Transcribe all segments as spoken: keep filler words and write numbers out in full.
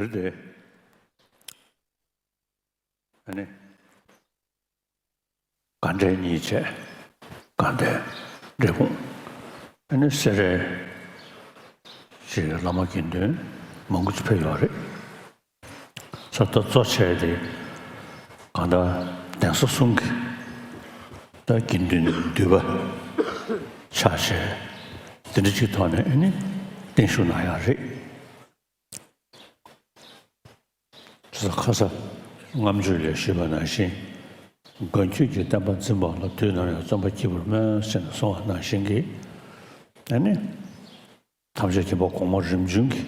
རེད་དེ། ཨ་ནི། དགའ་འབྲས་གཉིས་བྱས། དགའ་ལྡན། འབྲས་སྤུངས། ཨ་ནི་སེ་རའི་ཅིག་བླ་མ་དགེ་འདུན་མང་པོ་ཅིག་ཕེབས་ཡོད་རེད། ས་ད་གཙོ་ཆེ་དེ་གང་ལྟར་གདན་ས་གསུམ་གྱི་ད་དགེ་འདུན་འདུས་པ་ཆ་ཤས་དེ་འདྲ་ཅིག་ཐོག་ནས་ཨ་ནི་བརྟན་བཞུགས་གནང་ཡག་རེད། ཁ་ས་ལྔ་མཆོད་ལས་ཞུས་པ་ནང་བཞིན། མགོན་ཁྱོད་ཀྱི་བསྟན་པ་འཛིན་པ་ལ་དུས་ནམ་ཡང་བརྩོན་པ་སྐྱེས་བར་སྨོན་ཟེར་ནས་གསུངས་པ་ནང་བཞིན་གྱི། ཨ་ནི། ཐམས་ཅད་མཁྱེན་པ་གོང་མ་རིམ་བྱོན་གྱི།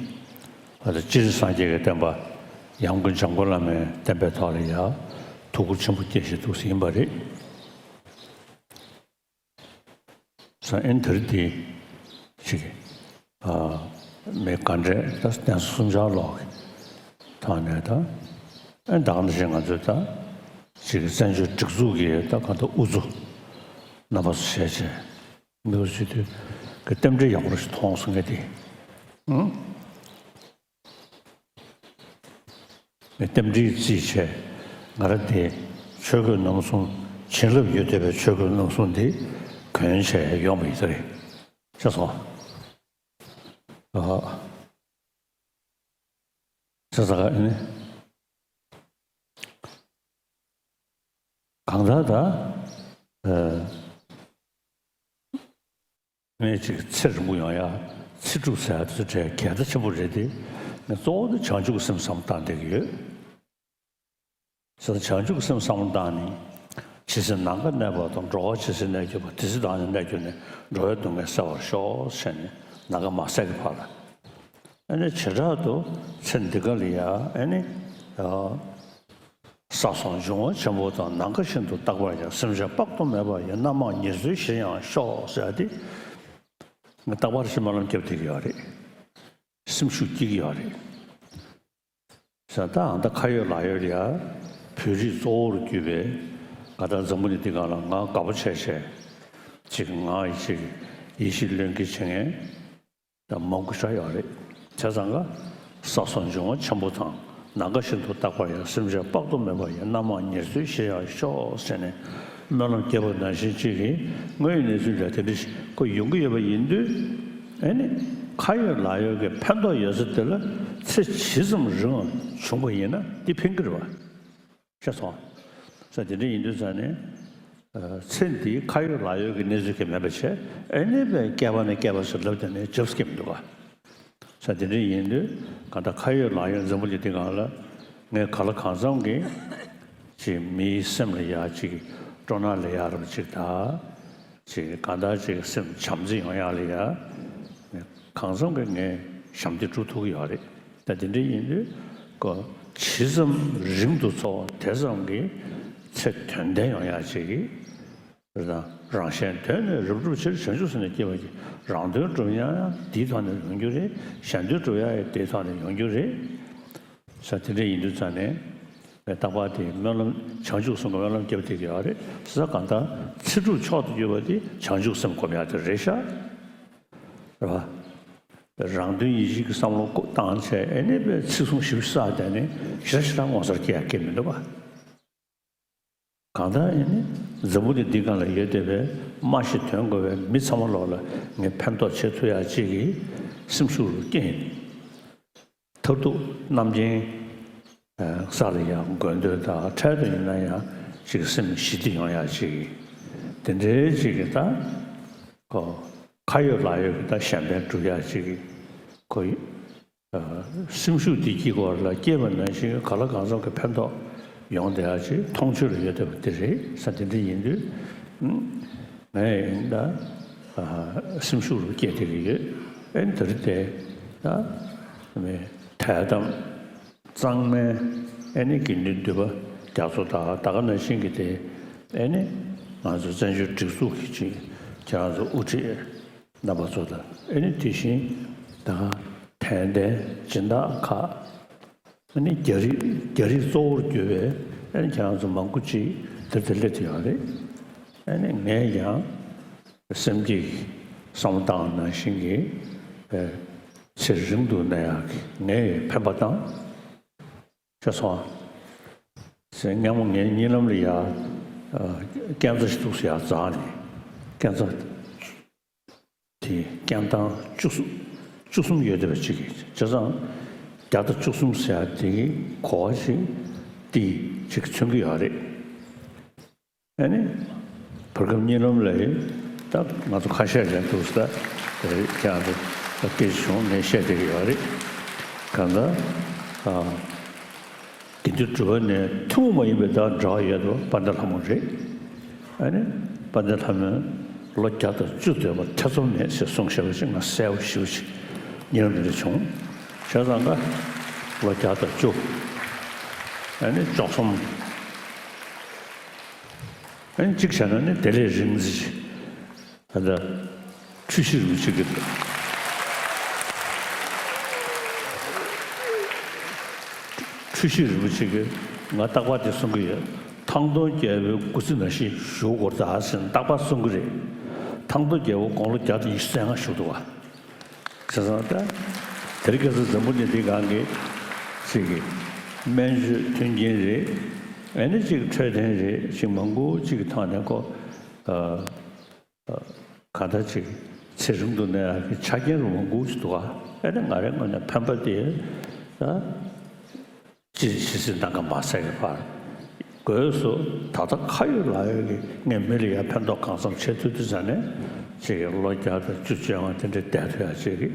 ཨ་ནི་སྤྱིར་སངས་རྒྱས་ཀྱི་བསྟན་པ་ཡང་སྒོས་འཇམ་མགོན་བླ་མའི་བསྟན་པའི་ཐོག་ལ་ཡང་ཐུགས་ཁུར་ཆེན་པོ་བསྐྱེད་བཞིན་འདུག་ཟིན་པ་རེད། ས་ཨེན་དེར་དེ་ཞིག་ཨ་མི་ག་འདྲས་ད་གདན་ས་གསུམ་ཆར་ལོག་གི་ཐོག་ནས་ད་ཨེན་ད་ག་འདྲ་ཞིག་ང་ཚོས་ད་ཞིག་བཙན་བྱོལ་སྒྲིག་འཛུགས་ཀྱི་ད་ག་ད་དབུ་གཙོ་རྣམ་པ་ཚོ་བྱས་བྱས་མི་བོ་ཞུ་དུས་ཀྱི་རྟེན་འབྲེལ་ཡག་པོ་ཞིག་མཐོང་སོང་གི་དེ། ཨང་། རྟེན་འབྲེལ་རྩིས་བྱས། ང་རང་དེ་ཆོས་གོས་རྣམ་གསུམ། བྱིན་རླབས་ཡོད་བསྡད་པའི་ཆོས་གོས་རྣམ་གསུམ་དེ་གོན་བྱས་ཡོང་བ་ཡིན་ས་རེད། ཤེས་སོང་། ཨ། ཤེས་ས་ག་ཨ་ནི། གང་ལྟར་ད། ཨ། ངས་ཅིག་ཚེ་རིང་པོ་ཡོང་ཡ། ཚེ་སྒྲུབ་ཟེར་ཡ་དེ་ཚོ་གལ་གལ་ཆེན་པོ་རེད་དེ། ངས་གཙོ་བོ་དེ་བྱང་ཆུབ་ཀྱི་སེམས་བསམ་བློ་བཏང་བསྡད་ཀྱི་ཡོད། ཟེར་ན་བྱང་ཆུབ་ཀྱི་སེམས་བསམ་བློ་བཏང་ནས། ཇི་སྲིད་ནམ་མཁའ་གནས་པ་དང་། འགྲོ་བ་ཇི་སྲིད་གནས་གྱུར་པ། དེ་སྲིད་བདག་ནི་གནས་གྱུར་ནས། འགྲོ་བའི་སྡུག་བསྔལ་སེལ་བར་ཤོག་ཟེར་ནས་ནམ་མཁའ་མ་ཟད་ཀྱི་བར་ལ། ཨ་ནི་བྱེ་བྲག་ཏུ་ཚེ་འདི་ག་ལ་ཡ་ཨ་ནི། ས་གསུམ་འབྱུང་བ་ཆེན་པོ་དང་། ནམ་མཁའ་བཞིན་དུ་རྟག་པར་ཡང་། སེམས་ཅན་དཔག་ཏུ་མེད་པ་ཡི། རྣམ་མང་ཉེར་འཚོའི་གཞིར་ཡང་ཤོག་ཟེར་ཏེ། ང་རྟག་པར་ཞིག་སྨོན་ལམ་བརྒྱབ་བསྡད་ཀྱི་ཡོད་རེད། སེམས་ཤུགས་སྐྱེ་གི་ཡོད་རེད། ས་ད་ཨ་ད་ཁ་ཡོད་ལག་ཡོད་ལ་ཡ། བོད་རིགས་གཙོ་བོར་གྱུར་པའི་ང་ད་འཛམ་བུ་གླིང་འདི་སྒང་ལ་ང་དགའ་པོ་བྱས་བྱས། ཅིག་ང་ཡི་ཅིག་ཡིད་ཆེས་བློས་འགེལ་བྱེད་མཁན་ད་མང་པོ་ཞིག་ཡོད་རེད། བྱས་ཙང་ཀ་ས་གསུམ་འབྱུང་བ་ཆེན་པོ་དང་། ནམ་མཁའ་བཞིན་དུ་རྟག་པར་ཡང་། སེམས་ཅན་དཔག་ཏུ་མེད་པ་ཡི། རྣམ་མང་ཉེར་འཚོའི་གཞིར་ཡང་ཤོག་ཟེར་ནས་སྨོན་ལམ་བརྒྱབ་པ་ནང་བཞིན་ཅིག་གིས་དངོས་ཡོད་གནས་ཚུལ་ལ་དེ་འདྲ་ཞིག་ཁོ་ཡོང་གི་ཡོད་པ་ཡིན་དུས། ཨ་ནི་ཁ་ཡོད་ལག་ཡོད་ཀྱི་ཕན་ཐོགས་ཡོད་ས་དེ་ལ་ཚེ་ཇི་ཙམ་རིང་བ་བྱུང་བ་ཡིན་ན་འདི་ཕན་གྱི་རེད་བ། ཤེས་སོང་། ས་དེ་འདྲ་ཡིན་དུས་ཙང་ནས། ཨ་ཚེ་འདིའི་ཁ་ཡོད་ལག་ཡོད་ཀྱི་གནས་ཚུལ་གྱི་མེད་པ་བྱས། ཨ་ནི་བས་བསྐལ་པ་ནས་བསྐལ་པ་ཞིག་ལབ་དེ་ནས་འཇབ་སྐྱེ་མི་འདུག་ག་ས་དེ་འདྲ་ཡིན་དུས་གང་ལྟར་ཁ་ཡོད་ལག་ཡོད་འཛམ་བུ་གླིང་འདི་སྒང་ལ་ངས་ག་ལ་གང་འཚམ་གྱིས་ཅིག་མིའི་སེམས་ལ་ཡ་ཅིག་སྤྲོ་སྣང་ལ་ཡ་རབ་ཅིག་དང་། ཅིག་གང་ལྟར་ཅིག་སེམས་བྱམས་བརྩེ་ཡོང་ཡག་ལ་ཡ་གང་འཚམ་གྱིས་ངས་ཞབས་འདེགས་སྒྲུབ་ཐུབ་ཀྱི་ཡོད་རེད། ད་དེ་འདྲ་ཡིན་དུས་ཀོ་ཇི་ཙམ་རིང་དུ་འཚོ་བ་དེ་ཙམ་གྱིས་ཚེ་དོན་ལྡན་ཡོང་ཡག་ཅིག་གིས། རང་གཞན་དོན་ནི་རབ་བསྒྲུབ་ཕྱིར། བྱང་ཆུབ་སེམས་ནི་བསྐྱེད་པར་བགྱི། རང་དོན་སྒྲུབ་ཡག་ཡང་དེའི་ཐོག་ནས་ཡོང་རྒྱུ་རེད། གཞན་དོན་སྒྲུབ་ཡག་ཡང་དེའི་ཐོག་ནས་ཡོང་རྒྱུ་རེད། ས་དེ་འདྲ་ཡིན་དུས་ཙང་ནས་རྟག་པར་དེ་སྨོན་ལམ་བྱང་ཆུབ་སེམས་ཀྱི་སྨོན་ལམ་བརྒྱབ་བསྡད་ཀྱི་ཡོད་རེད། ས་གང་ལྟར་ཚེ་སྒྲུབ་མཆོག་ཏུ་གྱུར་པ་དེ་བྱང་ཆུབ་སེམས་སྒོམ་ཡག་དེ་རེད་ཤག་རེད་བ། རང་དོན་ཡིད་བྱེད་ཀྱི་བསམ་བློ་བཏང་བྱས་ཨ་ནི་བས་ཚིག་གསུམ་ཞིབ་བསགས་བསྡད་ནས་ཞེ་དྲག་ཞེ་དྲག་ངོ་མཚར་སྐྱེ་ཡག་སྐྱེ་མི་འདུག་བ། གང་ལྟར་ཡིན་ནི་འཛམ་བུ་གླིང་འདི་སྒང་ལ་ཡོད་བསྡད་པའི་སྨྲ་ཤེས་དོན་གོ་བའི་མི་ཚང་མ་ལོག་ལ་ངས་ཕན་ཐོགས་བྱེད་ཐུབ་ཡག་ཅིག་གི་སེམས་ཤུགས་རུ་སྐྱེས་ཡིན། མཐར་ཐུག་རྣམ་མཁྱེན་ས་ལ་ཡང་དགོས་འདོད་དང་འཕྲལ་དུ་ཡིན་ན་ཡང་ཅིག་སེམས་ཞི་བདེ་ཡོང་ཡག་ཅིག་གི་དེ་འདྲའི་ཅིག་གི་ད་ཁོ་ཁ་ཡོད་ལག་ཡོད་ཀྱི་ད་གཞན་ཕན་སྒྲུབ་ཡག་ཅིག་གི་ཁོ་སེམས་ཤུགས་འདི་དཀྱིལ་འཁོར་ལ་སྐྱེས་པ་ནང་བཞིན་ག་ལ་གང་འཚམ་གྱི་ཕན་ཐོགས་ཡོང་བསྡད་ཡག་ཅིག་མཐོང་ཆོས་ལ་ཡོད་བསྡད་པ་འདི་རེད་ས། དེ་འདྲ་ཡིན་དུས་ངས་ཡིན་ད་སེམས་ཤུགས་རུ་སྐྱེས་བསྡད་ཀྱི་ཡོད། ཨེ་འདི་རེད་དེ་ད་མེད་དད་དམ་གཙང་མའི་ཨེ་ནི་དགེ་འདུན་འདུས་པ་རྒྱ་མཚོ་དང་ད་ག་ནང་བཞིན་གྱི་དེ་ཨེ་ནི་ང་ཚོ་བཙན་བྱོལ་སྒྲིག་འཛུགས་ཀྱི་ཅིག་ཁྱེད་རང་ཚོ་དབུ་ཁྲིད། རྣམ་པ་ཚོ་དང་ཨེ་ནི་དེ་བཞིན་ད་དད་ལྡན་སྦྱིན་བདག་ཁག་ཨེ་ནི་རྒྱ་རིགས་རྒྱ་རིགས་གཙོ་བོར་གྱུར་པའི་ཨེ་ནི་ཁྱེད་རང་ཚོ་མང་པོ་ཅིག་དེར་དེ་སླེབས་ཏེ་ཡོད་རེད། ཨེ་ནི་ངས་ཀྱང་སེམས་ཀྱི་བསམ་བློ་བཏང་ནང་བཞིན་གྱི་ཨེ་ཚེ་རིང་དུ་གནས་ཡག་གི་ངས་ཕན་པ་དང་ ཤེས་སོང་ཨ། ཟེར་སྔ་མོ་ངའི་གཉིད་ལམ་ལ་ཡ། ཨ། རྐྱེན་རྩ་ཞིག་འདུག་ཟེར་ཡ་འཛག་ནས། རྐྱེན་རྩ་དེ་རྐྱེན་ཐང་བཅུ་གསུམ་བཅུ་གསུམ་ཡོད་བསྡད་པ་ཅིག་གིས། བྱས་ཙང་བརྒྱ་དང་བཅུ་གསུམ་ཟེར་ཡ་དེ་གི་གོ་བ་ཞིག་དེ་ཅིག་མཚོན་གྱི་ཡོད་རེད། ཨ་ནི། བར་སྐབས་གཉིད་ལམ་ལ་ཡིན། ད་ང་ཚོ་ཁ་ཤས་ཀྱང་འདུག་ས། ད་ཁྱེད་རང་ཚོ་སྐད་ཆ་བྱུང་ངས་བཤད་བསྡད་ཀྱི་ཡོད་རེད། གང་ལྟར། ཨ། དགེ་འདུན་གྲུབ་པ་ནས་ཐུན་མོང་མ་ཡིན་པའི་ད་འབྲེལ་བ་ཡོད་པ་དཔལ་ལྡན་ལྷ་མོ་རེད། ཨ་ནི། དཔལ་ལྡན་ལྷ་མོས་ལོ་བརྒྱ་དང་བཅུ་སྡོད་པར་ཐེ་ཚོམ་མེད་ཟེར་གསུངས་བཞག་པ་ཞིག་ང་གསལ་པོ་ཞེ་པོ་ཞིག་གཉིད་ལམ་འདི་འདྲ་བྱུང་། བྱས་ཙང་ཀ་ལོ་བརྒྱ་དང་བཅུ། ཨ་ནི་བཅུ་གསུམ། ཨ་ནི་གཅིག་བྱས་ན་ནི་དེ་ལས་རིང་ཙམ་ཞིག་ད་ལྟ་འཁྲུལ་ཞིག་རིན་པོ་ཆེ་གི། འཁྲུལ་ཞིག་རིན་པོ་ཆེ་གིས་ང་རྟག་པར་དེ་གསུང་གི་ཡོད། ཐང་སྟོང་རྒྱལ་པོའི་སྐུ་ཚེ་ནང་བཞིན་བཞུགས་དགོས་ད་ཟེར་ནས་རྟག་པར་གསུང་གི་རེད། ཐང་སྟོང་རྒྱལ་པོ་དགུང་ལོ་བརྒྱ་དང་ཉི་ཤུ་རྩ་ལྔ་བཞུགས་འདུག་བ། བྱས་ཙང་ད་དེ་རིང་ཁ་སང་འཛམ་བུ་གླིང་འདི་སྒང་གི་ཅིག་གི་སྨན་བཅོས་མཐུན་རྐྱེན་རེད། ཨ་ནི་ཅིག་འཕྲོད་བསྟེན་རེད། ཅིག་མང་པོ་ཅིག་གི་ཐོག་ནས་ཁོ། ཨ། གང་ལྟར་ཅིག་ཚེ་རིང་དུ་གནས་ཡག་གི་ཆ་རྐྱེན་རུ་མང་པོ་ཞིག་འདུག་ག་ཨ་ནི་ང་རའི་ངོས་ནས་ཕན་པ་དེ་ད་ཅི་ཇི་སྲིད་ནམ་མཁའ་མ་ཟད་ཀྱི་བར་དགོས་སོ། ད་ལྟ་ཁ་ཡོད་ལག་ཡོད་ཀྱི་ངས་མི་ལ་ཡ་ཕན་ཐོགས་གང་འཚམ་བྱེད་ཐུབ་དུས་ཙ་ནས་ཅིག་ལོ་བརྒྱ་དང་བཅུ་བཅོ་ལྔ་དེ་འདྲ་བསྡད་ཐུབ་ཡག་ཅིག་གི་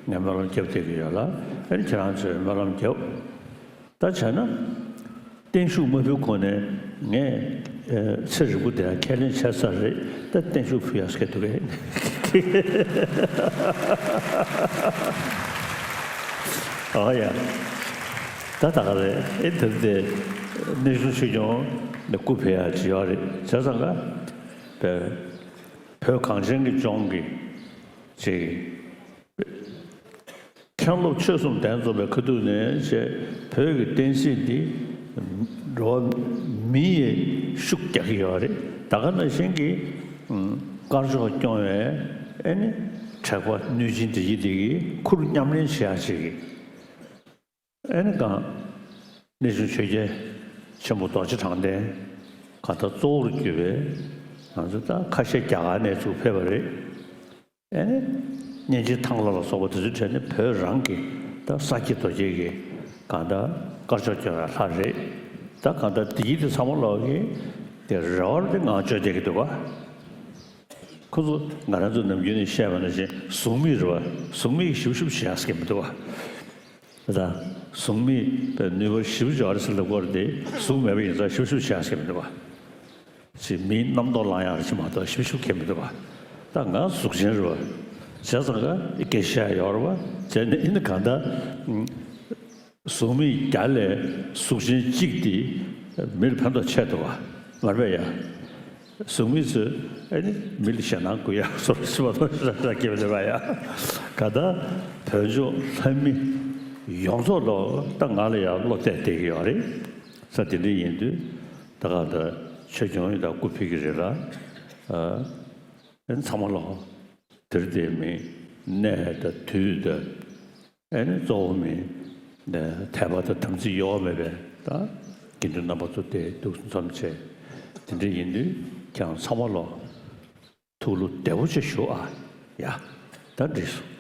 ངས་སྨོན་ལམ་རྒྱབ་བསྡད་ཀྱི་ཡོད་ལ། ཨ་ནི་ཁྱེད་རང་ཚོས་སྨོན་ལམ་རྒྱབ། ད་བྱས་ན། བརྟན་བཞུགས་མ་ཕུལ་གོང་ནས་ངས་ཨ་ཚེ་རིང་པོ་དེ་ཁས་ལེན་བྱས་ཚར་རེད། ད་བརྟན་བཞུགས་ཕུལ་ཡག་སྐད་འདུག་གས། ཨ་ཡ། ད་ད་ག་རེད། ཨེ་དེར་དེ་གནས་ཆུང་ཆོས་སྐྱོང་ནས་སྐུ་ཕེབས་ཡག་ཅིག་ཡོད་རེད། བྱས་ཙང་ཀ་བོད་གངས་ཅན་གྱི་ལྗོངས་ཀྱི་ཅིག་མཁན་སློབ་ཆོས་གསུམ་གདན་འཛོམས་པའི་ཁ་ཐུག་ནས་བྱས་བོད་ཀྱི་བསྟན་སྲིད་འདི་འགྲོ་བ་མི་ཡིས་ཤུགས་རྒྱག་གི་ཡོད་རེད། ད་ག་ནང་བཞིན་གྱི་དཀར་ཕྱོགས་སྐྱོང་བའི་ཨེ་ནི་དྲེགས་པ་གནོད་སྦྱིན་འདི་ཡི་འདི་གི་ཁུར་མཉམ་ལེན་བྱེད་ཡག་ཅིག་གི་ཨེ་ནི་གང་གནས་ཆུང་ཆོས་རྒྱལ་ཆེན་པོ་རྡོ་རྗེ་དྲང་བདེན་གང་ལྟར་གཙོ་བོར་གྱུར་པའི་ང་ཚོ་ད་ཁ་ཤས་རྒྱ་གར་ནས་ཚུར་ཕེབས་པ་རེད། ཨེ་ནི། གཉན་ཆེན་ཐང་ལྷ་ལ་སོགས་པ་དེ་ཚོའི་གྲས་ནི་བོད་རང་གི་ད་ས་སྐྱེས་རྡོ་སྐྱེས་ཀྱི་གང་ལྟར་དཀར་ཕྱོགས་སྐྱོང་བའི་ལྷ་རེད། ད་གང་ལྟར་དེ་ཡིན་དེ་ཚང་མ་ལོག་གི་དེ་རེ་བར་དེ་ངང་བཅོས་བསྡད་ཀྱི་འདུག་ག་ཁོ་ཚོ་ང་རང་ཚོ་ནམ་རྒྱུན་ནས་བཤད་པ་ནང་བཞིན་གཟུགས་མེད་རེད་བ། གཟུགས་མེད་ཞིབ་ཞིབ་བྱེད་ཡག་ཟེར་གྱི་མི་འདུག་ག་ད་གཟུགས་མེད་པའི་ནུས་པ་ཞིབ་ཞིབ་ཡོད་རེད་ཟེར་ལབ་དགོས་རེད་དེ། གཟུགས་མེད་པ་ཡིན་ཙང་ཞིབ་ཞིབ་བྱེད་ཡག་ཟེར་གྱི་མི་འདུག་ག་ཅིག་མིའི་རྣམ་རྟོག་ལངས་ཡག་ཅིག་མ་གཏོགས་ཞིབ་ཞིབ་གལ་མི་འདུག་ག་ད་ང་གཟུགས་ཅན་རེད་བ། བྱས་ཙང་ཀ་སྐད་ཆ་ཡོད་རེད་བ། བྱས་ནས་ཡིན་ན་གང་ལྟར། གཟུགས་མེད་བརྒྱ་ལས་གཟུགས་ཅན་གཅིག་དེ་མིར་ཕན་ཐོགས་ཆེ་འདུག་ག་མ་རེད་པས་ཡ། གཟུགས་མེད་ཚོས་ཨ་ནི་མི་ལ་ཞེད་སྣང་སྐུལ་ཡག་བཟོ་འདྲ་ཞིག་མ་གཏོགས་ཞེ་དྲག་གལ་མི་འདུག་ག་ཡ། གང་ལྟར་བོད་ལྗོངས་ལྷ་མི་ཡོངས་རྫོགས་ལོག་ད་ང་ལ་ཡང་བློ་གཏད་བསྡད་ཀྱི་ཡོད་རེད། ས་དེ་འདྲ་ཡིན་དུས། ད་ག་ད་ཆོས་སྐྱོང་ཡིན་ད་སྐུ་ཕེབས་ཀྱི་རེད་ལ། ཨ། ཚང་མ་ལོག་དེར་དེ་མིན་གནས་དང་དུས་དང་། ཨེ་ནི་གཙོ་བོ་མིན་དད་པ་དང་དམ་ཚིག་གཡོ་བ་མེད་པའི་ད་དགེ་འདུན་རྣམ་པ་ཚོ་དེ་འདུག་འཛོམས་བྱས། དེ་འདྲ་ཡིན་དུས་ཁྱེད་རང་ཚང་མ་ལོག་ཐུགས་བློ་བདེ་པོ་ཅིག་ཞུ་ཨ། ཡ། ད་འགྲིག་སོང་།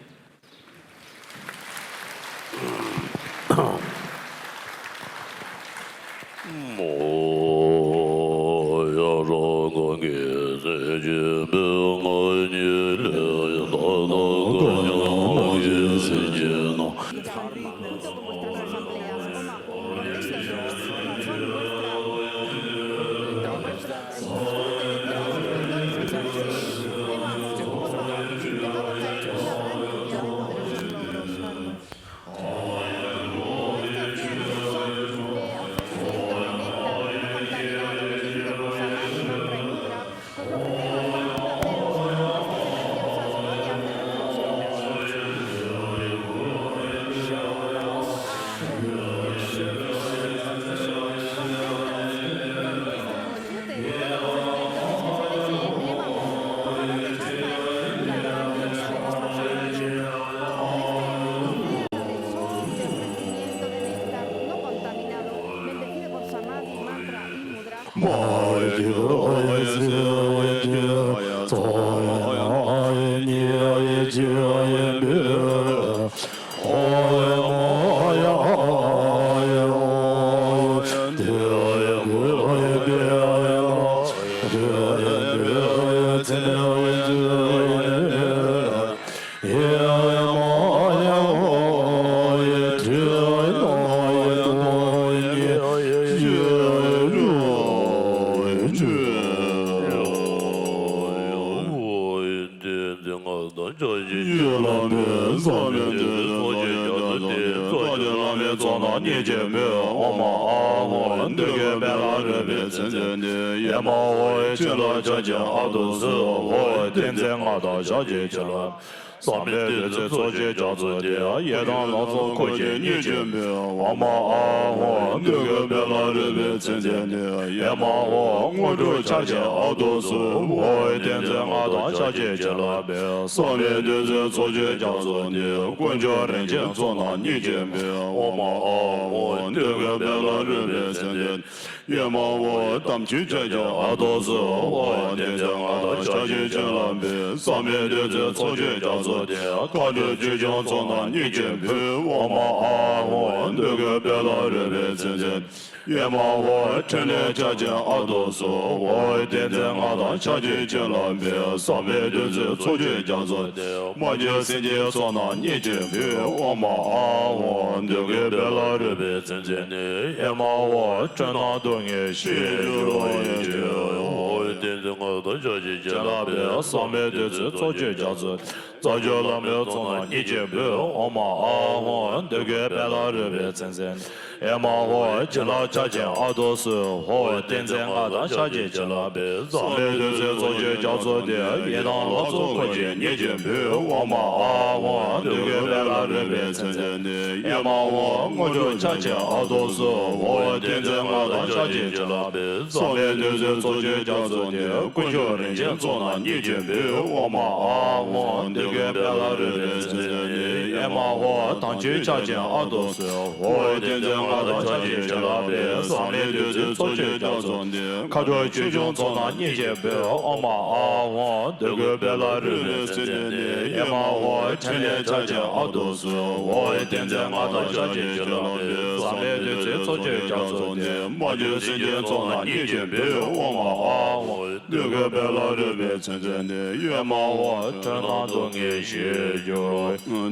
བསམ་པའི་བདུད་རྩི་ཚོགས་ཀྱི་རྒྱ་མཚོ་དེ། ཡི་དམ་ལྷ་ཚོགས་འཁོར་བཅས་ཉིད་ཀྱི་བུས། ཨོཾ་ཨཱཿཧཱུྃ། འདོད་དགུའི་དཔལ་ལ་རོལ་པའི་ཚེ་འདི་ནས། ཨེ་མ་ཧོ། དངོས་གྲུབ་ཆར་ཆེན་ཨ་ཏོ་སུ། ཧོ། བསྟན་འཛིན་མངའ་བདག་ཕྱག་རྒྱའི་བྱིན་རླབས་འཕེལ། བསམ་པའི་བདུད་རྩི་ཚོགས་ཀྱི་རྒྱ་མཚོ་འདི། དཀོན་མཆོག་རིན་ཆེན་ཚོགས་རྣམས་ཉིད་ཀྱི་བུས། ཨོཾ་ཨཱཿཧཱུྃ། འདོད་དགུའི་དཔལ་ལ་རོལ་པའི་ཚེ་འདི་ནས། ཨེ་མ་ཧོ། དམ་ཆོས་ཕྱག་རྒྱ་ཨ་ཏོ་སུ། ཧོ། བསྟན་འཛིན་མངའ་བདག་ཕྱག་རྒྱའི་བྱིན་རླབས་འཕེལ། བསམ་པའི་བདུད་རྩི་ཚོགས་ཀྱི་རྒྱ་མཚོ་དེ། མཁའ་འགྲོ་ཆོས་སྐྱོང་ཚོགས་རྣམས་ཉིད་ཀྱི་བུས། ཨོཾ་ཨཱཿཧཱུྃ། འདོད་དགུའི་དཔལ་ལ་རོལ་པའི་ཚེ་འདི་ནས། ཨེ་མ་ཧོ། ཕྲིན་ལས་ཕྱག་ཆེན་ཨ་ཏོ་སུ། ཧོ། བསྟན་འཛིན་མངའ་བདག་ཕྱག་རྒྱའི་བྱིན་རླབས་འཕེལ། བསམ་པའི་བདུད་རྩི་ཚོགས་ཀྱི་རྒྱ་མཚོ་དེ། མ་གྱུར་སེམས་ཅན་ཚོགས་རྣམས་ཉིད་ཀྱི་བུས། ཨོཾ་ཨཱཿཧཱུྃ། འདོད་དགུའི་དཔལ་ལ་རོལ་པའི་ཚེ་འདི་ནས། ཨེ་མ་ཧོ། འཁྲུལ་སྣང་སྡུག་བསྔལ་ཞི་བར་གྱུར་ཅིག། ཧོ། བསྟན་འཛིན་མངའ་བདག་ཕྱག་རྒྱའི་བྱིན་རླབས་འཕེལ། བསམ་པའི་བདུད་རྩི་ཚོགས་ཀྱི་རྒྱ་མཚོ། རྩ་བརྒྱུད་བླ་མའི་ཚོགས་རྣམས་ཉིད་ཀྱི་བུས། ཨོཾ་ཨཱཿཧཱུྃ། འདོད་དགུའི་དཔལ་ལ་རོལ་པའི་ཚེ་འདི་ནས། ཨེ་མ་ཧོ། བྱིན་རླབས་ཕྱག་ཆེན་ཨ་ཏོ་སུ། ཧོ། བསྟན་འཛིན་མངའ་བདག་ཕྱག་རྒྱའི་བྱིན་རླབས་འཕེལ། བསམ་པའི་བདུད་རྩི་ཚོགས་ཀྱི་རྒྱ་མཚོ་དེ། ཡི་དམ་ལྷ་ཚོགས་འཁོར་བཅས་ཉིད་ཀྱི་བུས། ཨོཾ་ཨཱཿཧཱུྃ། འདོད་དགུའི་དཔལ་ལ་རོལ་པའི་ཚེ་འདི་ནས། ཨེ་མ་ཧོ། དངོས་གྲུབ་ཆར་ཆེན་ཨ་ཏོ་སུ། ཧོ། བསྟན་འཛིན་མངའ་བདག་ཕྱག་རྒྱའི་བྱིན་རླབས་འཕེལ། བསམ་པའི་བདུད་རྩི་ཚོགས་ཀྱི་རྒྱ་མཚོ་དེ། དཀོན་མཆོག་རིན་ཆེན་ཚོགས་རྣམས་ཉིད་ཀྱི་བུས། ཨོཾ་ཨཱཿཧཱུྃ། འདོད་དགུའི་དཔལ་ལ་རོལ་པའི་ཚེ་འདི་ནས། ཨེ་མ་ཧོ། དམ་ཆོས་ཕྱག་ཆེན་ཨ་ཏོ་སུ། ཧོ། བསྟན་འཛིན་མངའ་བདག་ཕྱག་རྒྱའི་བྱིན་རླབས་འཕེལ། བསམ་པའི་བདུད་རྩི་ཚོགས་ཀྱི་རྒྱ་མཚོ་འདི། མཁའ་འགྲོ་ཆོས་སྐྱོང་ཚོགས་རྣམས་ཉིད་ཀྱི་བུས། ཨོཾ་ཨཱཿཧཱུྃ། འདོད་དགུའི་དཔལ་ལ་རོལ་པའི་ཚེ་འདི་ནས། ཨེ་མ་ཧོ། ཕྲིན་ལས་ཕྱག་ཆེན་ཨ་ཏོ་སུ། ཧོ། བསྟན་འཛིན་མངའ་བདག་ཕྱག་རྒྱའི་བྱིན་རླབས་འཕེལ། བསམ་པའི་བདུད་རྩི་ཚོགས་ཀྱི་རྒྱ་མཚོ་འདི། མ་གྱུར་སེམས་ཅན་ཚོགས་རྣམས་ཉིད་ཀྱི་བུས། ཨོཾ་ཨཱཿཧཱུྃ། འདོད་དགུའི་དཔལ་ལ་རོལ་པའི་ཚེ་འདི་ནས། ཨེ་མ་ཧོ། འཁྲུལ་སྣང་སྡུག་བསྔལ་ཞི་བར་གྱུར་ཅིག། ཧོ།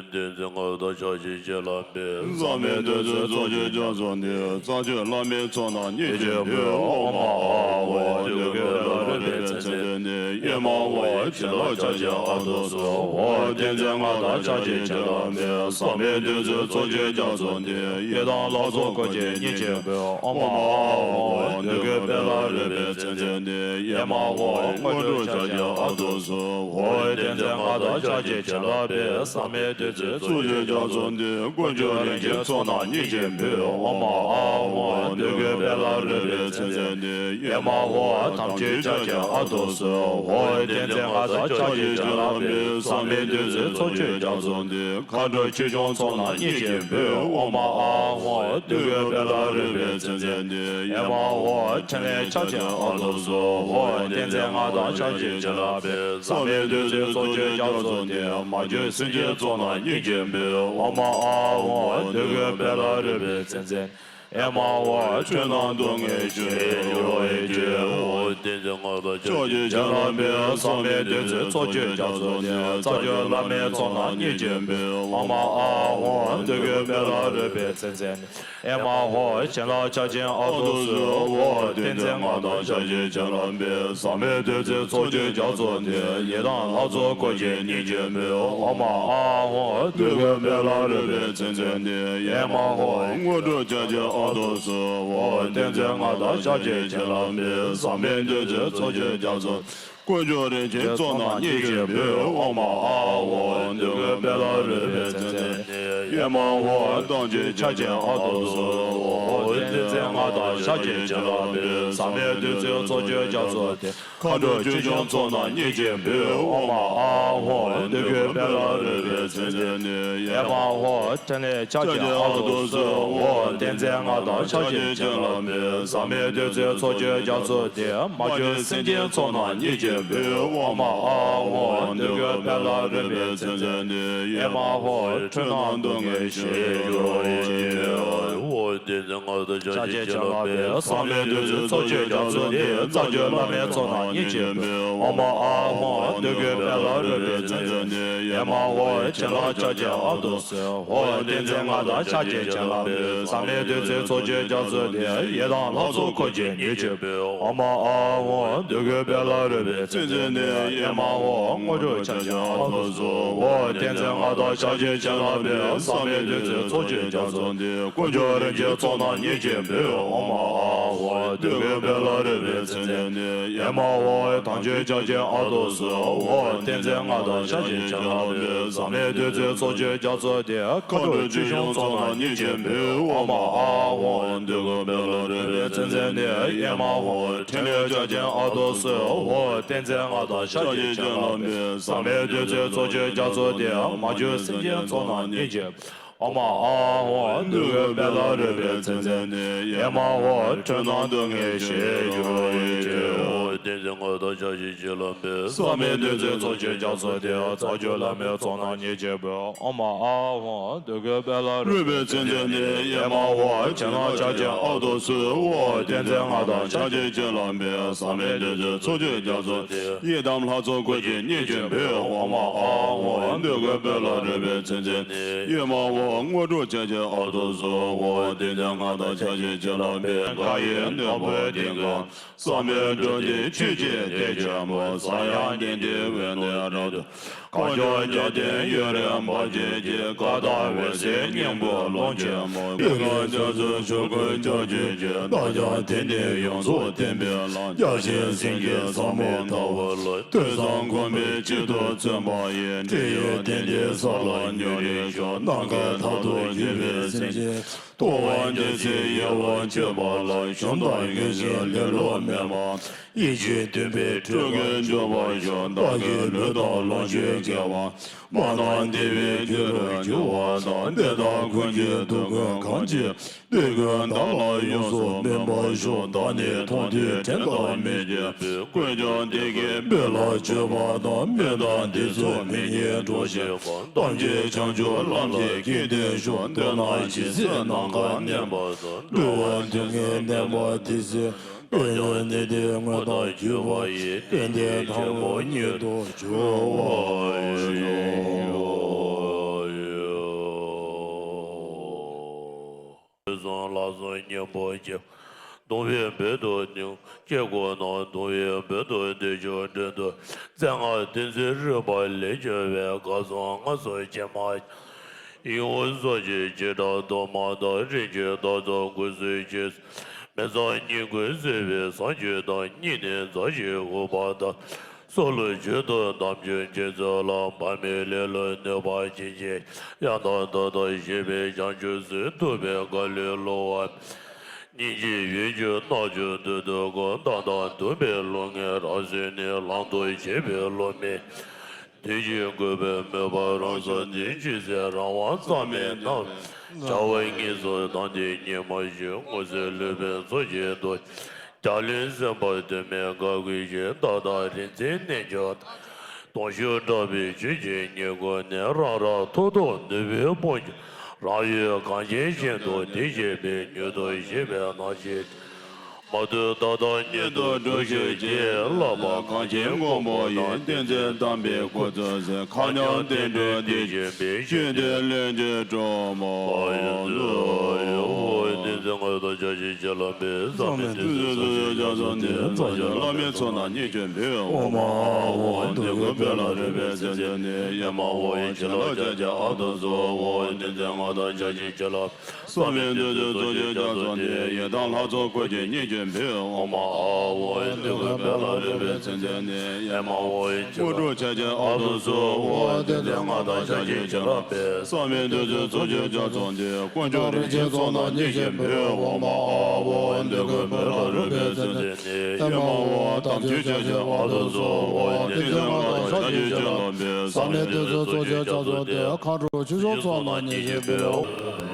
བསྟན་འཛིན་མངའ་བདག་ཕྱག་རྒྱའི་བྱིན་རླབས་འཕེལ། བསམ་པའི་བདུད་རྩི་ཚོགས་ཀྱི་རྒྱ་མཚོ་འདི། རྩ་བརྒྱུད་བླ་མའི་ཚོགས་རྣམས་ཉིད་ཀྱི་བུས། ཨོཾ་ཨཱཿཧཱུྃ། འདོད་དགུའི་དཔལ་ལ་རོལ་པའི་ཚེ་འདི་ནས། ཨེ་མ་ཧོ། བྱིན་རླབས་ཕྱག་རྒྱའི་ཨ་ཏོ་སུ། ཧོ། བསྟན་འཛིན་མངའ་བདག་ཕྱག་རྒྱའི་བྱིན་རླབས་འཕེལ། བསམ་པའི་བདུད་རྩི་ཚོགས་ཀྱི་རྒྱ་མཚོ་འདི། ཡི་དམ་ལྷ་ཚོགས་འཁོར་བཅས་ཉིད་ཀྱི་བུས། ཨོཾ་ཨཱཿཧཱུྃ། འདོད་དགུའི་དཔལ་ལ་རོལ་པའི་ཚེ་འདི་ནས། ཨེ་མ་ཧོ། དངོས་གྲུབ་ཕྱག་རྒྱའི་ཨ་ཏོ་སུ། ཧོ། བསྟན་འཛིན་མངའ་བདག་ཕྱག་རྒྱའི་བྱིན་རླབས་འཕེལ། བསམ་པའི་བདུད་རྩི་ཚོགས་ཀྱི་རྒྱ་མཚོ་འདི། དཀོན་མཆོག་རིན་ཆེན་ཚོགས་རྣམས་ཉིད་ཀྱི་བུས། ཨོཾ་ཨཱཿཧཱུྃ། འདོད་དགུའི་དཔལ་ལ་རོལ་པའི་ཚེ་འདི་ནས། ཨེ་མ་ཧོ། དམ་ཆོས་ཕྱག་རྒྱའི་ཨ་ཏོ་སུ། ཧོ། བསྟན་འཛིན་མངའ་བདག་ཕྱག་རྒྱའི་བྱིན་རླབས་འཕེལ། བསམ་པའི་བདུད་རྩི་ཚོགས་ཀྱི་རྒྱ་མཚོ་འདི། མཁའ་འགྲོ་ཆོས་སྐྱོང་ཚོགས་རྣམས་ཉིད་ཀྱི་བུས། ཨོཾ་ཨཱཿཧཱུྃ། འདོད་དགུའི་དཔལ་ལ་རོལ་པའི་ཚེ་འདི་ནས། ཨེ་མ་ཧོ། ཕྲིན་ལས་ཕྱག་ཆེན་ཨ་ཏོ་སུ། ཧོ། བསྟན་འཛིན་མངའ་བདག་ཕྱག་རྒྱའི་བྱིན་རླབས་འཕེལ། བསམ་པའི་བདུད་རྩི་ཚོགས་ཀྱི་རྒྱ་མཚོ་འདི། མ་གྱུར་སེམས་ཅན་ཚོགས་རྣམས་ཉིད་ཀྱི་བུས། ཨོཾ་ཨཱཿཧཱུྃ། འདོད་དགུའི་དཔལ་ལ་རོལ་པའི་ཚེ་འདི་ནས། ཨེ་མ་ཧོ། འཁྲུལ་སྣང་སྡུག་བསྔལ་ཞི་བར་གྱུར་ཅིག། ཧོ། བསྟན་འཛིན་མངའ་བདག་ཕྱག་རྒྱའི་བྱིན་རླབས་འཕེལ། བསམ་པའི་བདུད་རྩི་ཚོགས་ཀྱི་རྒྱ་མཚོ་འདི། རྩ་བརྒྱུད་བླ་མའི་ཚོགས་རྣམས་ཉིད་ཀྱི་བུས། ཨོཾ་ཨཱཿཧཱུྃ། འདོད་དགུའི་དཔལ་ལ་རོལ་པའི་ཚེ་འདི་ནས། ཨེ་མ་ཧོ། བྱིན་རླབས་ཕྱག་ཆེན་ཨ་ཏོ་སུ། ཧོ། བསྟན་འཛིན་མངའ་བདག་ཕྱག་རྒྱའི་བྱིན་རླབས་འཕེལ། བསམ་པའི་བདུད་རྩི་ཚོགས་ཀྱི་རྒྱ་མཚོ་འདི། ཡི་དམ་ལྷ་ཚོགས་འཁོར་བཅས་ཉིད་ཀྱི་བུས། ཨོཾ་ཨཱཿཧཱུྃ། འདོད་དགུའི་དཔལ་ལ་རོལ་པའི་ཚེ་འདི་ནས། ཨེ་མ་ཧོ། དངོས་གྲུབ་ཕྱག་རྒྱའི་ཨ་ཏོ་སུ། ཧོ། བསྟན་འཛིན་མངའ་བདག་ཕྱག་རྒྱའི་བྱིན་རླབས་འཕེལ། བསམ་པའི་བདུད་རྩི་ཚོགས་ཀྱི་རྒྱ་མཚོ། དཀོན་མཆོག་རིན་ཆེན་ཚོགས་རྣམས་ཉིད་ཀྱི་བུས། ཨོཾ་ཨཱཿཧཱུྃ། འདོད་དགུའི་དཔལ་ལ་རོལ་པའི་ཚེ་འདི་ནས། ཨེ་མ་ཧོ། དམ་ཆོས་ཕྱག་ཆེན་ཨ་ཏོ་སུ་ཧོ། བསྟན་འཛིན་མངའ་བདག་ཞལ་གཅིག་བྱིན་རླབས་པའི། བསམ་མེད་བདུད་རྩིའི་ཚོགས་ཀྱི་རྒྱ་མཚོ་དེ། མཁའ་འགྲོ་ཆོས་སྐྱོང་ཚོགས་རྣམས་མཉེས་ཀྱིས་འབུལ། ཨོཾ་ཨཱཿཧཱུྃ། འདོད་དགུའི་དཔལ་ལ་རོལ་པའི་མཚན་ལྡན་ནི། ཨེ་མ་ཧོ། ཕྲིན་ལས་ཕྱག་རྒྱའི་ཨ་ཏོ་སུ་ཧོ། བསྟན་འཛིན་མངའ་བདག་ཞལ་གཅིག་བྱིན་རླབས་པའི། བསམ་མེད་བདུད་རྩིའི་ཚོགས་ཀྱི་རྒྱ་མཚོ་དེ། མ་གྱུར་སེམས་ཅན་ཚོགས་རྣམས་མཉེས་ཀྱིས་འབུལ། ཨོཾ་ཨཱཿཧཱུྃ། འདོད་དགུའི་དཔལ་ལ་རོལ་པའི་མཚན་ལྡན་ནི། ཨེ་མ་ཧོ། འཁྲུལ་སྣང་སྡུག་བསྔལ་ཞི་བར་གྱུར་ཅིག། ཨོཾ། བསྟན་འཛིན་མངའ་བདག་ཞལ་གཅིག་བྱིན་རླབས་པའི། བསམ་མེད་བདུད་རྩིའི་ཚོགས་ཀྱི་རྒྱ་མཚོ་དེ། རྩ་བརྒྱུད་བླ་མའི་ཚོགས་རྣམས་མཉེས་ཀྱིས་འབུལ། ཨོཾ་ཨཱཿཧཱུྃ། འདོད་དགུའི་དཔལ་ལ་རོལ་པའི་མཚན་ལྡན་ནི། ཨེ་མ་ཧོ། བྱིན་རླབས་ཕྱག་རྒྱའི་ཨ་ཏོ་སུ་ཧོ། བསྟན་འཛིན་མངའ་བདག་ཞལ་གཅིག་བྱིན་རླབས་པའི། བསམ་མེད་བདུད་རྩིའི་ཚོགས་ཀྱི་རྒྱ་མཚོ་དེ། ཡི་དམ་ལྷ་ཚོགས་འཁོར་གྱིས་མཉེས་ཀྱིས་འབུལ། ཨོཾ་ཨཱཿཧཱུྃ། འདོད་དགུའི་དཔལ་ལ་རོལ་པའི་མཚན་ལྡན་ནི། ཨེ་མ་ཧོ། དངོས་གྲུབ་ཕྱག་རྒྱའི་ཨ་ཏོ་སུ་ཧོ། བསྟན་འཛིན་མངའ་བདག་ཞལ་གཅིག་བྱིན་རླབས་པའི། བསམ་མེད་བདུད་རྩིའི་ཚོགས་ཀྱི་རྒྱ་མཚོ་དེ། དཀོན་མཆོག་རིན་ཆེན་ཚོགས་རྣམས་མཉེས་ཀྱིས་འབུལ། ཨོཾ་ཨཱཿཧཱུྃ། འདོད་དགུའི་དཔལ་ལ་རོལ་པའི་མཚན་ལྡན་ནི། ཨེ་མ་ཧོ། དམ་ཆོས་ཕྱག་རྒྱའི་ཨ་ཏོ་སུ་ཧོ། བསྟན་འཛིན་མངའ་བདག་ཞལ་གཅིག་བྱིན་རླབས་པའི། བསམ་མེད་བདུད་རྩིའི་ཚོགས་ཀྱི་རྒྱ་མཚོ་དེ། མཁའ་འགྲོ་ཆོས་སྐྱོང་ཚོགས་རྣམས་མཉེས་ཀྱིས་འབུལ། ཨོཾ་ཨཱཿཧཱུྃ། འདོད་དགུའི་དཔལ་ལ་རོལ་པའི་མཚན་ལྡན་ནི། ཨེ་མ་ཧོ། ཕྲིན་ལས་ཕྱག་རྒྱའི་ཨ་ཏོ་སུ་ཧོ། བསྟན་འཛིན་མངའ་བདག་ཞལ་གཅིག་བྱིན་རླབས་པའི། བསམ་མེད་བདུད་རྩིའི་ཚོགས་ཀྱི་རྒྱ་མཚོ་དེ། མ་གྱུར་སེམས་ཅན་ཚོགས་རྣམས་མཉེས་ཀྱིས། ཨོཾ་ཨཱཿཧཱུྃ། འདོད་དགུའི་དཔལ་ལ་རོལ་པའི་མཚན་ལྡན་ནི། ཨེ་མ་ཧོ། འཁྲུལ་སྣང་སྡུག་བསྔལ་ཞི་བར་གྱུར་ཅིག། ཨོ། བསྟན་འཛིན་མངའ་བདག་ཞལ་གཅིག་བྱིན་རླབས་པའི། བསམ་མེད་བདུད་རྩིའི་ཚོགས་ཀྱི་རྒྱ་མཚོ་དེ། རྩ་བརྒྱུད་བླ་མའི་ཚོགས་རྣམས་མཉེས་ཀྱིས་འབུལ། ཨོཾ་ཨཱཿཧཱུྃ། འདོད་དགུའི་དཔལ་ལ་རོལ་པའི་མཚན་ལྡན་ནི། ཨེ་མ་ཧོ། བྱིན་རླབས་ཕྱག་རྒྱའི་ཨ་ཏོ་སུ་ཧོ། བསྟན་འཛིན་མངའ་བདག་ཞལ་གཅིག་བྱིན་རླབས་པའི། བསམ་མེད་བདུད་རྩིའི་ཚོགས་ཀྱི་རྒྱ་མཚོ་དེ། ཡི་དམ་ལྷ་ཚོགས་འཁོར་གྱིས་མཉེས་ཀྱིས་འབུལ། ཨོཾ་ཨཱཿཧཱུྃ། འདོད་དགུའི་དཔལ་ལ་རོལ་པའི་མཚན་ལྡན་ནི། ཨེ་མ་ཧོ། དངོས་གྲུབ་ཕྱག་རྒྱའི་ཨ་ཏོ་སུ་ཧོ། བསྟན་འཛིན་མངའ་བདག་ཞལ་གཅིག་བྱིན་རླབས་པའི། མཁའ་ཡི་སྣེ་མོ་དེ་ཀ་བསམ་པའི་འགྲོ་འདི་ཆོས་ཀྱི་གཏེར་ཆེན་པོ། ས་ཡང་ཏིང་འཛིན་འོད་ཀློང་རབ་ཏུ། གངས་ལྗོངས་རྒྱལ་བསྟན་ཡུན་རིང་འབར་བྱེད་ཅིག། ཀ་དག་འོད་གསལ་སྙིང་པོའི་ཀློང་ཆེན་མོ། པད་ཁ་རྒྱ་མཚོའི་ཆོས་སྐུ་འཇའ་གྱུར་ཅིག། རྣམ་ཅོག་དེ་ནི་ཡོངས་སུ་བསྟན་པའི་ལམ། རྒྱ་ཆེན་སེང་གེ་ཟབ་མོ་ལྟ་བུ་ལ། ཐོས་བསམ་སྒོམ་པའི་གཅིག་ཏུ་བརྩོན་པ་ཡིས། འབྲེལ་ཡོད་གཏན་བདེའི་ས་ལ་མྱུར་རེ་ཞུགས། ནམ་མཁའི་མཐར་ཐུག་གྱུར་པའི་སེམས་ཅན། རྟོག་པ་རྒྱལ་སྲས་ཡལ་བར་བྱེད་པ་ལ། གཞོམ་དང་ཉེར་ཞིང་ལེ་ལོ་མེད་པར། ཡིད་ཆེས་མཐུན་པའི་སྤྲུལ་སྐུར་འཇུག་པར་ཤོག། བདག་གི་ལུས་དང་ལོངས་སྤྱོད་དགེ་བ། མ་དང་བདེ་བའི་རྒྱུ་རུ་འགྱུར་བ་དང་། དེ་དག་ཀུན་གྱི་སྡུག་ཀུན་གང་ཞིག། སྡིག་ཀུན་བདག་ལ་ཡོངས་སུ་སྨིན་པར་ཤོག། བདག་ནི་མཐོང་ཐོས་དྲན་དང་མིག་གི་དཔེ། ཀུན་ཀྱང་བདེ་སྐྱིད་སྤེལ་ལ་བྱེད་པ་དང་། སྨན་དང་བདེ་ཚུལ་མིག་གཉིས་འགྲོ་ཞིང་། ཐམས་ཅད་བྱང་ཆུབ་ལམ་གྱི་སྐྱེས་བུ་ཤོག། འདོད་ན་ཇི་སྲིད་ནམ་མཁའ་མཉམ་པ་དང་། འགྲོ་བ་སྡུག་བསྔལ་མེད་པ་དེ་སྲིད། དཔལ་ཡོན་ནི་དེ་དངོས་དང་བརྒྱུད་པ་ཡི། གཏན་བདེ་ཐོབ་པ་ཉིད་དུ་འགྱུར་བར་ཤོག། དུས་གསུམ་ལ་གསུམ་སྙིང་པོ་བརྒྱད། གདུང་བའི་སྦུལ་དུ་ནི་སྐྱེ་དགུ་ནང་། གདུང་བའི་སྦུལ་དུ་བདེ་མཆོག་སྤྲིན་དུ། རྩེ་ལྔ་བདུད་རྩིའི་རོལ་པ་ལས་བྱུང་བའི། གར་སོགས་སྔགས་སོགས་ཕྱི་མ་ཡིད་འོང་སོགས་ཀྱི་བྱེ་བྲག་དུ་མ་དང་། རིམ་གྱིས་བདག་སོགས་འགོད་ཚུལ་གྱིས། མི་ཚངས་སྙིང་ཁུང་བསིལ་བའི་ཟངས་ཀྱུ་དང་། སྙིང་ནི་མཛའ་བཤེས་འུག་པ་དང་། སྲོག་ལུས་མཇུག་ཏུ་དམ་ཆོས་འཆད་ཚུལ་ལ། བག་མེད་ལེ་ལོའི་གནོད་པ་ཅི་མཆིས། ཡང་དག་མཐའ་དག་ཞི་བའི་བྱང་ཆུབ་སེམས། ཐུབ་པའི་མཁའ་ལུས་གློ་བ། སྙིང་རྗེའི་འོད་ཆུ་རྣམ་འབྱུང་དུག་ཏུ་བཀོད། མདངས་དང་དུམ་བུས་རླུང་ངེས་རབ་བསིལ་ནས། ལང་དུ་བྱེད་པའི་རླུང་མེ། དུས་ཀྱི་རྒུད་པའི་མོས་པ་རང་སོར་འདེབས། ཆུ་སེར་རང་དབང་རྩྭ་མེད་རྣམས། བྱ་བ་གཉིས་སུ་བསྡམས་ཏེ་ཉི་མ་བཞིན། སྔོ་ཚལ་ལུས་པའི་མཚོ་སྐྱེས་དུ། རྒྱ་གླིང་སེམས་དཔའ་དུ་མས་དགའ་བསྐུལ་ཞིང་། མདའ་དང་རིག་འཛིན་རྣལ་འབྱོར་དང་། དུང་ཤུགས་དྲག་པོས་ཆུ་སྐྱེས་ཉིད་བཀུག་ནས། རང་རང་ཐོག་ཐོག་ནུས་པའི་དཔུང་གིས། རང་ཡུལ་གངས་ཅན་ཞིང་དུ་དེ་སྐྱེས་པའི། མྱུར་དུ་ཞི་བའི་གནས་ཤིག་མ་ཐུལ་མདའ་དང་གཉེན་དུ་འགྲོ་ཤོག་ཅེས། བསླབ་པ་གངས་ཅན་མགོན་པོ་ཡི། བསྟན་འཛིན་དམ་པའི་སྐུ་ཚེ་ཟད། མཁའ་མཉམ་བསྟན་འགྲོའི་བདེ་ཞིང་པའི། ཞི་བདེའི་ལྷུན་གྱིས་གྲུབ་པར་ཤོག། བསྟན་འཛིན་མངའ་བདག་ཞལ་གཅིག་བྱིན་རླབས་པའི། བསམ་མེད་བདུད་རྩིའི་ཚོགས་ཀྱི་རྒྱ་མཚོ་འདི། རྩ་བརྒྱུད་བླ་མའི་ཚོགས་རྣམས་མཉེས་ཀྱིས་འབུལ། ཨོཾ་ཨཱཿཧཱུྃ། འདོད་དགུའི་དཔལ་ལ་རོལ་པའི་མཚན་ལྡན་ནི། ཨེ་མ་ཧོ། བྱིན་རླབས་ཕྱག་རྒྱའི་ཨ་ཏོ་སུ་ཧོ། བསྟན་འཛིན་མངའ་བདག་ཞལ་གཅིག་བྱིན་རླབས། བསམ་མེད་བདུད་རྩིའི་ཚོགས་ཀྱི་རྒྱ་མཚོ་འདི། ཡི་དམ་ལྷ་ཚོགས་འཁོར་གྱིས་མཉེས་ཀྱིས། ཆེན་པོའི་འོག་མ་ཨ་ཨོ་ཨི་འདོད་དགུའི་བོད་ལ་རོལ་པའི་ཚིགས་བཅད་ནི། ཨེ་མ་ཨོ་ཨི་དངོས་གྲུབ་ཆ་ཆེན་ཨ་ཏུ་སུ་ཨོ་ཨ་ཏི་ཏི་ང་དང་ཞབས་ཀྱིས་བྱིན་བརླབས་པའི། བསམ་ཡས་བདུད་རྩིའི་མཚོ་ཆེན་རྒྱ་མཚོ་འདི། དཀོན་མཆོག་རིན་ཆེན་ཚོགས་རྣམས་མཉེས་ཤིང་འབུལ། འོག་མ་ཨ་ཨོ་ཨི་འདོད་དགུའི་བོད་ལ་རོལ་པའི་ཚིགས་བཅད་ནི། ཨེ་མ་ཨོ་ཨི་དམ་ཆོས་ཆ་ཆེན་ཨ་ཏུ་སུ་ཨོ་ཨ་ཏི་ཏི་ང་དང་ཞབས་ཀྱིས་བྱིན་བརླབས་པའི། བསམ་ཡས་བདུད་རྩིའི་མཚོ་ཆེན་རྒྱ་མཚོ་འདི། མཁའ་འགྲོ་ཆོས་སྐྱོང་ཚོགས་རྣམས་མཉེས་ཤིང་འབུལ།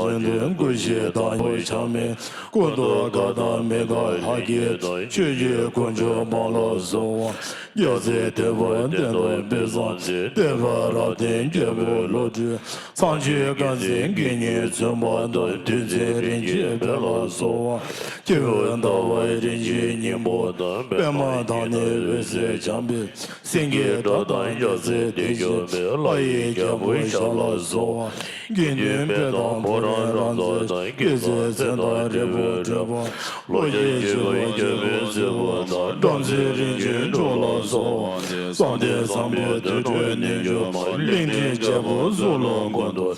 དོན་ཀུན་ཤེས་དང་ཡོད་ཆགས་མེད། ཀུན་ཏུ་དགའ་དང་མི་དགའ་ལྷ་བརྒྱད་དང་། ཆོས་ཀྱི་དཀོན་མཆོག་དམངས་ལ་གསོལ་བ། རྒྱལ་སྲས་དེ་བར་བསྟན་དང་དཔལ་བཟང་ཞིང་། བསྟན་པ་རབ་བརྟན་རྒྱལ་པོའི་བློ་གྲོས། ཚངས་སྤྱོད་དཀར་མཛེས་དགེ་བསྙེན་བཙུན་མ་དང་། བདུད་རྩི་རིན་ཆེན་བེར་ལ་གསོལ་བ། སྐྱེས་བུ་ཟླ་བ་རིན་ཆེན་སྙིང་པོ་དང་། པདྨ་དང་ནི་འོད་ཟེར་འཆང་བའི། སེང་གེའི་སྒྲ་དང་རྒྱལ་སྲས་བདེ་སྤྱོད་པའི། ལྷ་ཡི་རྒྱལ་པོ་ཞབས་ལ་གསོལ་བ། དགེ་འདུན་དཔལ་དང་ཕོ་བྲང་རབ་རྫོགས་དང་། སྐྱེད་ཚལ་མཚན་དང་རི་བོའི་རོལ་པ། ལོ་རྒྱུས་ཆེན་པོ་རྒྱལ་པོའི་མཛད་པ་དང་། བྲམ་ཟེ་རིན་ཆེན་འབྱུང་ལ་གསོལ་བ། བསམ་གཏན་བཟང་པོའི་དུར་ཁྲོད་རྣལ་འབྱོར་མ། གླིང་ཕྲན་རྒྱལ་པོ་གཟུགས་ལ་མགོན་དུ།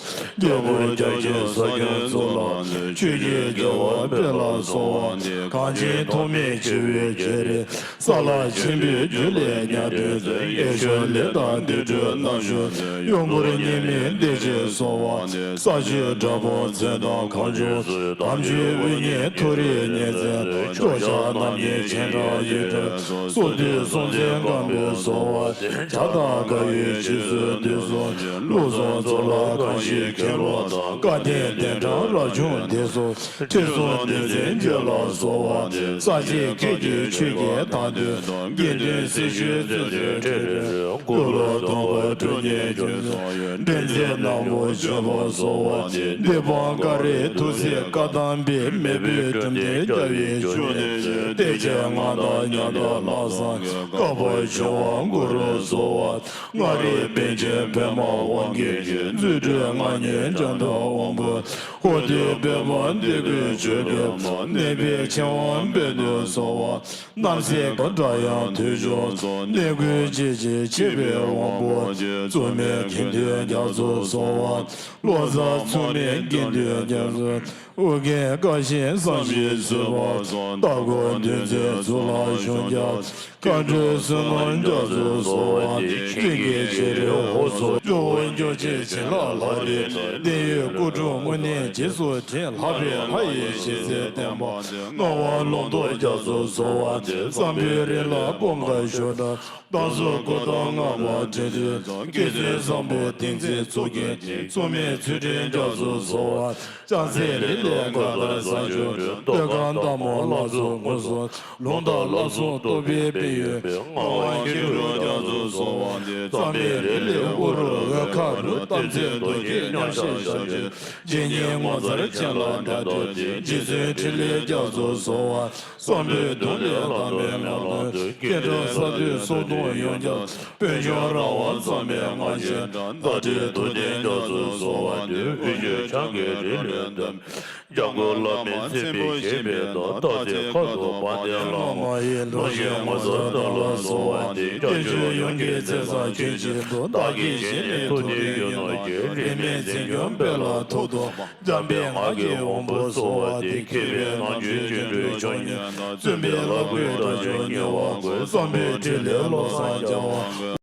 རྒྱལ་པོ་རྒྱལ་ཆེན་ས་ཁྱོན་གཙུག་ལག་མཛོད། ཆོས་ཀྱི་རྒྱལ་བ་དཔལ་ལ་གསོལ་བ། གངས་ཅན་ཐོགས་མེད་བྱེ་བའི་རྒྱལ་རིགས། ས་ལ་ཆེན་པོའི་རྒྱུད་ལས་ཉ་སྦྲུལ་མཛད། ཡེ་ཤེས་ལས་དང་བདུད་འགྲོའི་རྣམ་ཤེས་མཛད། གཡོ་འཁོར་གཉིས་མེད་བདེ་ཆེན་གསོལ་བ་འདེབས། ས་བཅུའི་དགྲ་དཔུང་མཚོན་དང་གང་བྱུང་གསོད། དམ་ཆོས་དབུ་བརྙེས་མཐོ་རིས་ཉེར་འཚེ་དང་། ཕྱོགས་བཅུའི་རྣམ་གཉིས་སྤྱན་དྲངས་ཡིད་སྤྲུལ་གསོལ། བསོད་བདེ་སྲོག་འཛིན་སྐམ་པོས་གསོལ་བ་འདེབས། བྱ་དང་དགའ་བའི་རྗེས་སུ་འདེབས་སོ། ལུགས་གསུམ་གཙུག་ལག་ཁང་བཞིའི་ཁྱིམ་ལུགས་དང་། སྐལ་ལྡན་གདན་གྲངས་རབ་བྱུང་འདེབས་སོ། ཁྲི་སྲོང་ལྡེ་བཙན་རྗེ་ལ་གསོལ་བ་འདེབས། ས་གཅིག་ཁྱེད་ཀྱི་ཆོས་ཀྱི་དར་སྟོན་དང་། དགེ་འདུན་སྲི་ཞུའི་བརྩོན་འགྲུས་འཕྲིན་ལས། ཀུན་ལ་སྡོམ་པ་སྒྲུབ་བརྙེས་རྒྱུན་སྲིང་ཡོད། འདྲེན་མཛད་ནག་པོ་སྤྱོད་པར་གསོལ་བ་འདེབས། འདི་པང་ཀ་རའི་ཐུགས་སྲས་བཀའ་གདམས་པའི། མེས་པོའི་གྲུབ་བརྟན་རྒྱལ་བའི་བཞུགས་གནས་ཆེ། བདེ་ཆེན་མངའ་བདག་ཉག་ཕྲ་ལྷ་བཟང་གི། བཀའ་བབས་ཆོས་དབང་གུ་རུ་གསོལ་བ། མངའ་རིས་པཎ་ཆེན་པདྨ་དབང་གིས་བརྒྱན། རྫུ་འཕྲུལ་མངའ་བརྙེས་བྱ་བྲག་དབང་པོ། ཧོར་སྡེ་པད་མ་འདེགས་པའི་ཆོས་སྒྲོན་མ། གནས་པའི་ཆེ་དབང་དཔལ་དུ་གསོལ་བ། རྣམ་སྲས་དགའ་སྒྲ་དབྱངས་དུས་འཇོག་ཚོགས། གནས་ཀུན་གཅེས་ཕྱིར་མཆོད་པའི་དབང་པོ་ཆེ། རྩོད་མེད་དགེ་འདུན་རྒྱ་མཚོར་གསོལ་བ། ལོ་ཙཱ་མཚུངས་མེད་དགེ་འདུན་རྒྱ་མཚོ། ཨོ་རྒྱན་བཀའ་བཞིན་བསམ་བཞིན་བཟོད་པ་སོགས། རྟ་མགོ་འདུལ་མཛད་གཙུག་ལག་གཞུང་བརྒྱ། མཁའ་འགྲོའི་བསོད་ནམས་རྒྱ་མཚོར་གསོལ་བ་འདེབས། སྤྲིན་གྱི་བྱེ་རིལ་འོད་ཚོགས། ཇོ་བོ་འཇོ་ཆེན་བྱིན་རླབས་ལྷ་རིའི་གནས། བདེ་ཡོད་སྐུ་དྲུང་དངོས་གནས་རྗེས་སུ་དྲན། ལྷག་པའི་ལྷ་ཡི་ཞལ་ཟས་བསྟན་པ་ཡི། སྣང་བ་ལུང་རྟོགས་རྒྱ་མཚོར་གསོལ་བ་འདེབས། བསམ་པའི་རི་ལ་སྤོམ་ཁ་བཞུར་འགྲོ། བདག་སོགས་སྐུ་བལྟམས་སྔགས་པ་འདྲེན་བསྟོད་དང་། བསྐྱེད་རྫོགས་བསམ་པའི་གཏིང་ཚད་ཚོགས་ཀྱི་ནི། མཚུངས་མེད་ཚུལ་ཁྲིམས་རྒྱ་མཚོར་གསོལ་བ། ལྕང་སྲས་ལི་ལས་མགར་དང་ས་ཆུ་སྒྲོན། སྟོད་འགག་མདའ་མོ་ལ་སོགས་ངོས་སུ། ལུང་དང་བླ་སྲོག་གཏོགས་པའི་དཔལ་ཡོན་པའི། ངག་དབང་མཁྱེན་བརྩེ་རྒྱ་མཚོར་གསོལ་བ་འདེབས། བསམ་པའི་རི་ལས་ཨུ་རུ་འོལ་ཁ་རུ། རྟག་འཛིན་རྡོ་རྗེའི་མཉམ་གཤིབ་ཞབས་ཀྱུ། རྗེ་ཉིད་ངོ་མཚར་སྤྱན་ལ་འདྲ་སྟོན་ཏེ། རྗེ་བཙུན་ཕྲིན་ལས་རྒྱ་མཚོར་གསོལ་བ། བསམ་པའི་གདུང་ལས་བདག་མེད་ལམ་སྟོན་ཏེ། སྐད་གྲགས་ས་སྟོད་སོག་དུང་ཡོངས་ཁྱབ། དཔལ་འབྱོར་ར་བ་གཙང་མའི་སྔགས་ཆེན་དང་། མདའ་གྲི་མདུང་ལྡན་རྒྱ་མཚོར་གསོལ་བ་འདེབས། དབུས་ཆོས་འཆང་གི་རིགས་ལས་འདེམས། སྐྱབས་མགོན་བླ་མའི་མཚན་ཕུད་བཞེས་པའི་བདག །རྟག་ཆེན་མཁའ་འགྲོ་དཔལ་ལྡན་བླ་མ་ཡི། ལོངས་སྤྱོད་ངོ་མཚར་རྟགས་ལ་གསོལ་བ་འདེབས། སྐྱེ་མཆེད་ཡོངས་ཀྱི་ཚེ་བསགས་རྒྱུན་གཅིག་ཏུ། བདག་གིས་བཞེས་ནས་ཐུགས་དམ་ཡུན་རིང་གི། རིས་མེད་འཛིན་སྐྱོང་སྤེལ་ལ་ཐུགས་སྟོབས། འཇམ་དཔལ་སྔགས་ཀྱི་དབང་པོ་གསོལ་བ་འདེབས། མཁས་པའི་ནམ་རྒྱུན་བརྩོན་འགྲུས་མཆོག་ཉིད་དང་། བརྩོན་པའི་རླབས་ཀྱིས་དགྲ་བཅོམ་ཉེ་བར་འགོད། བསམ་པའི་ཕྲིན་ལས་བློ་བཟང་རྒྱལ་བ།